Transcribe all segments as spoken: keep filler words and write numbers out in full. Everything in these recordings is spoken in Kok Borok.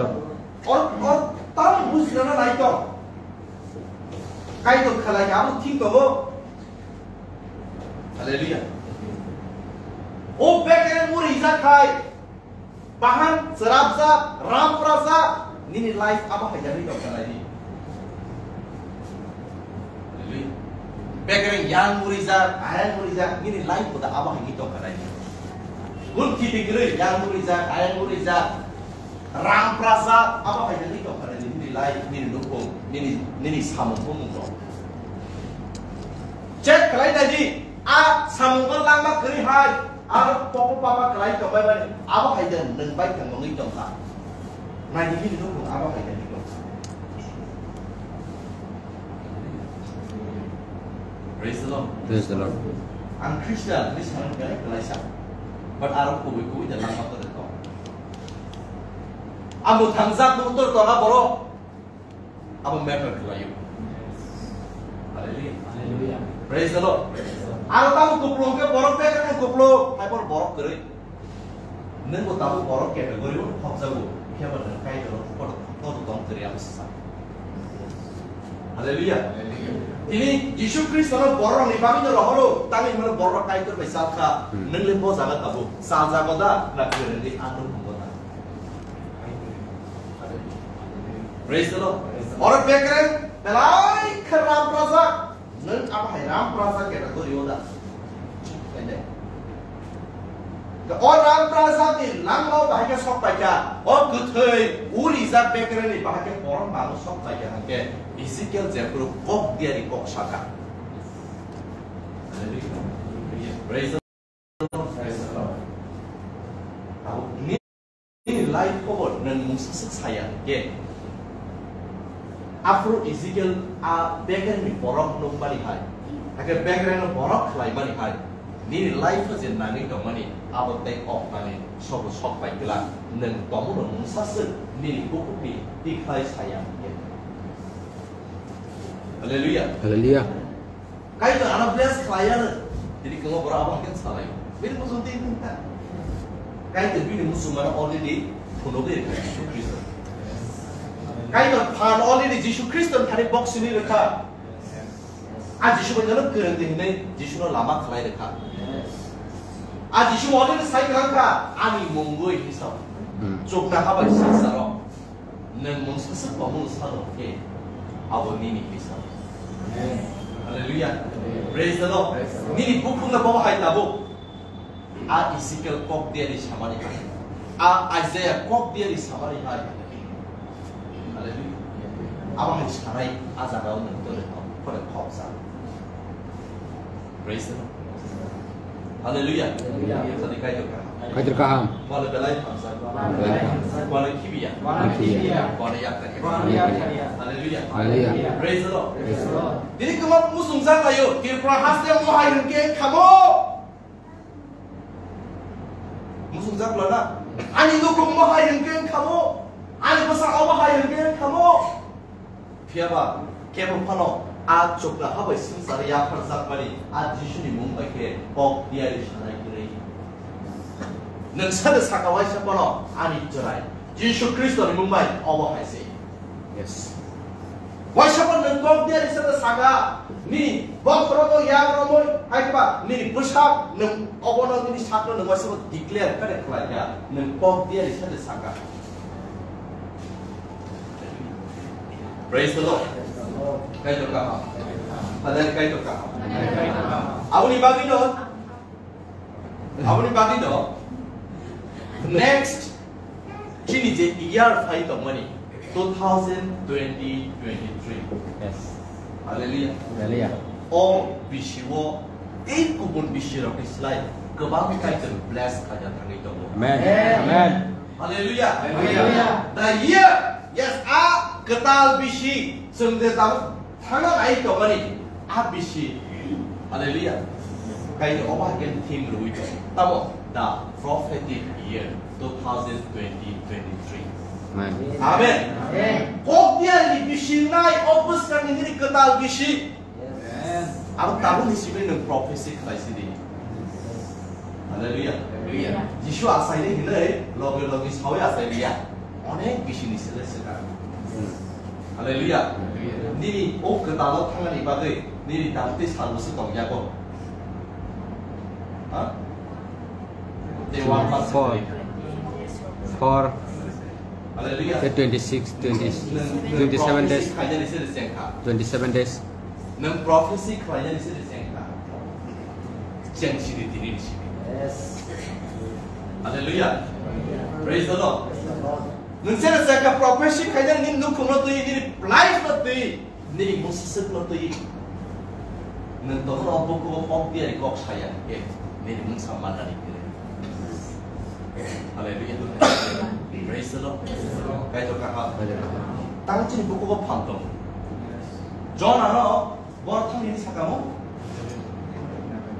Or, or, tam bujinana nai tong. Kaitor khalai abo thik tongo. Hallelujah. O bekereng muri jak khai. Bahan cherapjak, ram prajak, nini life abo hai jani tong khalai ni. Hallelujah. Bekereng yang muri jak, ayang muri jak, nini life abo hai tong khalai ni. Gun khiti gre yang muri jak, ayang muri jak. Ram prajak, abo hai nini tong kha nini, nini lai, nini nukhung, nini, nini samung bumung rok. Check khlai nai di, a samung o langma kwrwi hai, aro popo papa khlai tong bai mani, abo hai de nwng bai tong mungwi tong kha. Nai di nini nukhung, abo hai de nini tong kha. Praise the Lord. Praise the Lord. Ang Christian, Christian khlai khlai sa. But aro kubui kubui de langma kwrwi tong. Abo thangjak no utor tona borok. Abo matter khlaio. Hallelujah. Hallelujah. Praise the Lord. Aro tamo kupulung ke borok pe kan kupulung, hai bor borok kwrwi. Neng bo tamo borok category o khokjago. Khe ba nang kai doro, kor, kor tong kwrwi abo sa. Hallelujah. Hallelujah. Tini Jisu Kristo no borok ni bagwi no rohoro, tangwi hwnmano borok Kaitor bai salkha. Hmm. Neng le bo jaga tabuk. Sal jago da, na kwrwngwi ang nung bo da. Praise the Lord. Oro bekereng belai khe ram prajak. Nwng abo hai ram prajak khe da gori oda. Kende. O ram prajak ni langma o bahai khe sok paikha. O kwthwi uri jak bekereng ni bahai khe borom bango sok paikha hwnkhe Ezekiel jephuru kok diari kok saka. Praise the Lord. Abo nini life o bo nwng mungsa swk saya hwnkhe. Aphuru Ezekiel a bekereng ni borok nukmani hai. Hakhe bekereng no borok khlaimani hai. Nini life o je nangwi tongmani abo tei kok mani sobo sok pai glak. Nwng tomo no mungsa swk nini bukhuk ni tikhlai saya hwnkhe. Hallelujah. Hallelujah. Kaitor ano bless khlaiya no. Tini kwma borok abo hwnkhe salai. Bini muchung twi nung ta. Kaitor bini muchung mano already phunugwi rwkha Jisu Khristo. Kaitor phan already Jisu Khristo ni thani box simi rwkha. A Jisu bai jano kwrwng di hinwi Jisu no lama khlai rwkha. A Jisu already sai kwrwngkha ani mungwi hisab. Hmm. Chukna habai sangsaro. Nwng mungsa swk tongmung sano khe abo nini hisab. Amen. Hallelujah. Amen. Praise the Lord. Praise the Lord. Nini bukhukno bobo hai tabuk. A Ezekiel kok diari samani hai. A Isaiah kok diari samani hai. Hallelujah. Abo hai sanai a jaga o nwng tole kok, tole kok sa. Praise the Lord. Hallelujah. Hallelujah. Sadi Kaitor kaham. Kaitor kaham. Wala belai hamsa. Belai hamsa. Wala kibiya. Wala kibiya. Wala yakta. Wala yakta. Hallelujah. Hallelujah. Praise the Lord. Praise the Lord. Tini kwma muchung jak laio. Tripura haste mo hai hwnkhe khamo. Muchung jak lana. Ani nukhung mo hai hwnkhe khamo. Ani bwsa obo hai hwnkhe khamo. Phiya ba, kebo phano a chukna habai swngchar yapharjakmani a Jisuni mung bai khe kok diari sanai kwrwi. Nwng sade saka waisa phano ani chwrai Jisu Khristoni mung bai obo hai se. Yes. Waisa phano nwng kok diari sade saka ni bokhorogo yak romwi hai ba nini bwsak nwng obono nini sakno nwng waisa declare kare khlai kha nwng kok diari sade saka. Praise the Lord. Kaitor kaham. Father, Kaitor kaham. Aboni bagwi no, aboni bagwi no, next chini je year phai tongmani, two thousand twenty twenty-three. Yes. Hallelujah. Hallelujah. O bisi o tei kubun bisi rokni slai kwbang Kaitor bless khaijak thangwi tongo. Amen. Amen. Hallelujah. Hallelujah. The year, yes, a kwtal bisi, chwng je tabuk thangna nai tongmani, a bisi. Hallelujah. Kaini obo hai khe theme rwui tong. Tamo, the prophetic year two thousand twenty twenty-three. Amen. Amen. Amen. Kok diari bisi nai, o bwskangni nini kwtal bisi. Yes. Abo tabukni simi nwng prophecy khlai sidi. Hallelujah. Hallelujah. Jisu achaini hinwi loge loge sawi achai liya. Onek bisi ni sele sele. Hallelujah. Nini o kwtal o thangani bagwi nini dam tei sal bo se tong ya bo. Ha? Tei one percent. Four. Four. Hallelujah. Tei twenty-six, twenty, twenty-seven days. Khainani sele sengkha. Twenty-seven days. Nwng prophecy khlainani se de chengkha. Cheng sini tini ni sini. Yes. Hallelujah. Praise the Lord. Nwng se de chengkha prophecy khainani nini nukhung no twi, nini life no twi, nini musisik no twi. Nwng tokno buku o kok diya kok saya. Eh, nini mungsa manani kiri. Hallelujah. Praise the Lord. Kaitor kaham. Tang chini buku o phan tong. John ano bor thangni sakamo.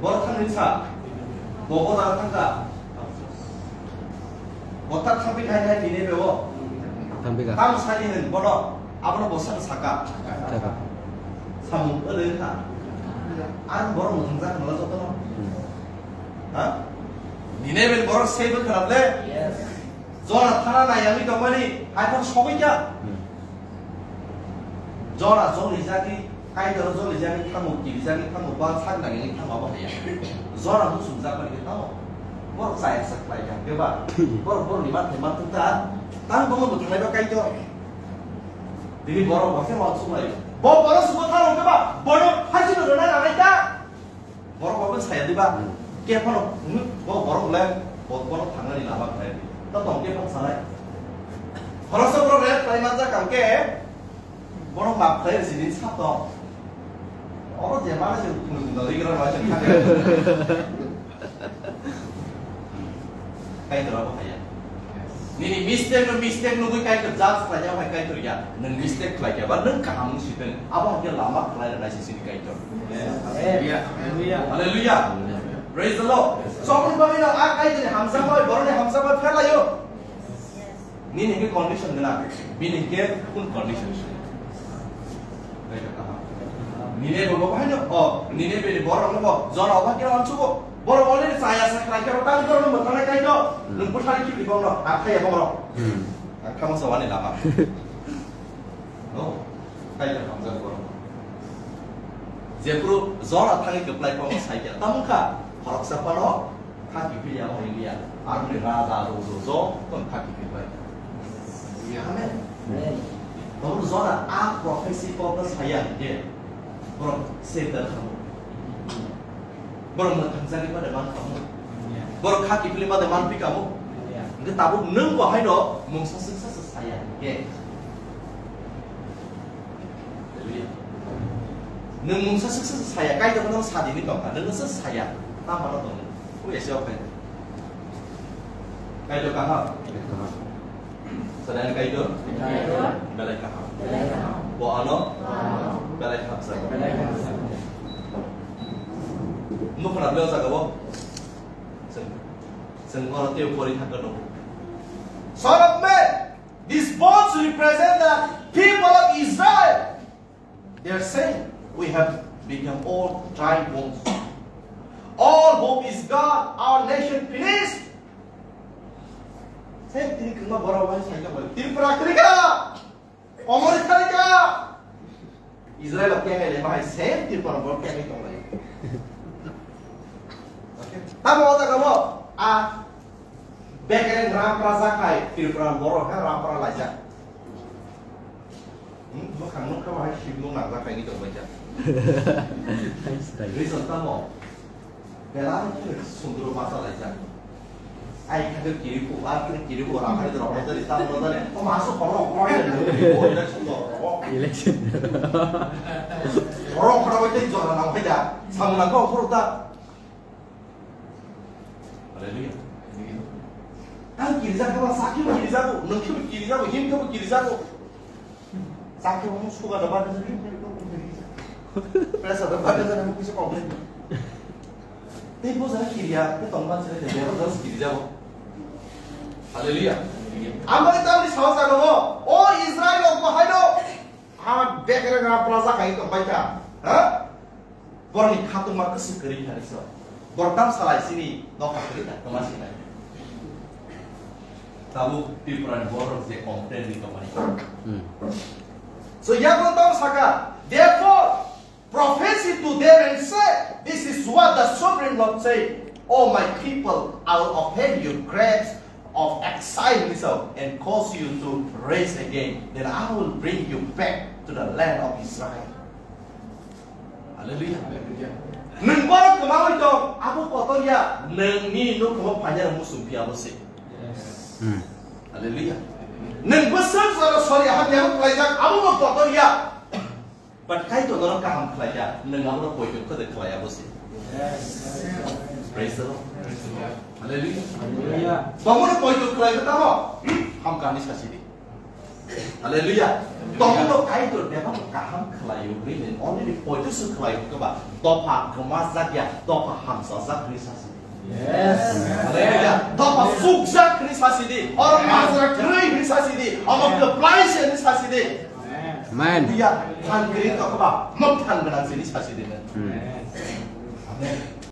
Bor thangni sa. Bobo da thangka. Botak thangpi khai khai tini bebo. Thangpi ka. Tam sani hin bono. Abono bosa saka. Saka. Samung ele ka. An bor mung jak mala jotono. Hmm. Ha? Ninebe borok seibo khwnam le? Yes. Jona thana nai yangwi tongmani, hai phano sogwi kha. Hmm. Jona joli jagwi, Kaitor joli jagwi thango, kiri jagwi thango, ba sak nangwi thango abo haya. Jona musung jakmani khe tamo. Borok chaya sak khlai kha, khe ba? Borok borokni manthai manthok ta. Tang bono mwthangnai ba Kaitor. Tini borok bo khe ma sumai. Bo borok subo tharo khe ba? Bono haisino rwnai nanai ta. Borok bo saya diba? Hmm. Khe phano, hmm, bo borok le, bo, borok thangnani lama khlai. Ta tong khe phano sanai. Khoroksa borok rep khlai manjak kang khe, borok map khlai sini sa tong. Oro je mana se thung thung dali gra ma se kha. Kaitor abo haya. Nini mistake no mistake nugwi Kaitor judge khlai ya, hai Kaitor ya. Nwng mistake khlai ya ba nwng kaham wng si thung. Abo hwnkhe lama khlai rwnai se sini Kaitor. Hallelujah. Hallelujah. Praise the Lord. Choboni bagwi no a Kaitorni hamjakma bai borokni hamjakma phelaio. Nini hwnkhe condition gwnang. Bini hwnkhe kun condition? Ninebe bo bahai no, o, Ninebe ni borok no bo, Jona oba khe wansugo. Borok already chaya sa khlai khe, tang borok no mwthangna kai no. Hmm. Nwng bwthari khibri bong no, akhai ya bong no. Hmm. Ang thamo sa wani lama. No, kai ka hamjak borok. Jephru Jona thangwi kwplai bong no sai khe, tamo kha, khoroksa phano, Khaki philya o India, aroni raja rojo joto khaki philbai. Amen. Amen. Tamo Jona a prophecy kokno saya hwnkhe, borok Satan khamu. Borok mwthangjakni bade man khamu. Borok khaki philwi bade man pi khamu. Hwnkhe tabuk nwng bo haino mungsa swksa se saya hwnkhe. Nwng mungsa swksa se saya, Kaitor no sadi ni tongkha, nwng se saya, tamo no tong. Ui, ese okhai. Kaitor kaham. Sadai Kaitor. Belai kaham. Bo ano. Belai kaham sa. Nukho na bel sa gabo. Seng, seng ano teo pori thangka no. Son of man, these bones represent the people of Israel. They are saying, "We have become all dry bones. All hope is gone. Our nation finished." Same thing, kima bora wai sai ka bora. Tripura kiri ka. Omor kiri ka. Israel kiri ka le bahai same Tripura bora kiri ka lai. Okay. Tamo ta ka bo. A. Bekereng ram praja khai Tripura bora khe ram pra lai ja. Hmm, bwkhang nukha bahai sibung nangjakhaini tongbaijak. Reason tamo? Belai khe sundro bachalaijak. Ai khe kiriku, a khe kiriku, rakhai rok jani, tamo jani. O masu khoro khoro election. Election. Khoro khoro bai tei jora nang phaida. Samung nang kho khoro ta. Hallelujah. Ang kirijago, sakhe bo kirijago, nungkhe bo kirijago, himkhe bo kirijago. Sakhe bo sugar da bade jani, pressure da bade jani, mukise complain. Tei bo jani kiriya, tei tongma sile de bero jani kirijago. Hallelujah. Ambai tamni sawa jago, o Israel rok bo haino, a bekre na praja khai tongbai ta. Ha? Borokni khatungma kwswk kwrwi thani se. Borok tam salai sini nokha kwrwi ta kwma sinai. Tabuk Tripura ni borok je complain ri tongmani. Hmm. So, yago tong saka, therefore, prophecy to them and say, "This is what the sovereign Lord said, O my people, I will open your graves of exile, himself, and cause you to rise again. Then I will bring you back to the land of Israel." Hallelujah. Hallelujah. Nwng borok kwmawi tong, abo kotor ya, nwngni nukhungo phainai rok muchung phiya bo se. Hmm. Hallelujah. Nwng bwswk jora sori hamya khlaijak, abo bo kotor ya. But Kaitor norok kaham khlai ya, nwng abono poito khode khlai abo se. Praise the Lord. Hallelujah. Hallelujah. Tomono poito khlai tamo, hamkani sasidi. Hallelujah. Tomono Kaitor bebak kaham khlai ugri nin, only poito se khlai kaba, dopha kwmajak ya, dopha hamsajak ni sasidi. Yes. Hallelujah. Dopha sukjak ni sasidi, or majra kwrwi ni sasidi, omo kwplai se ni sasidi. Amen. Hallelujah. Than kwrwi tokba, mok than gwnang se ni sasidi. Hmm. Amen.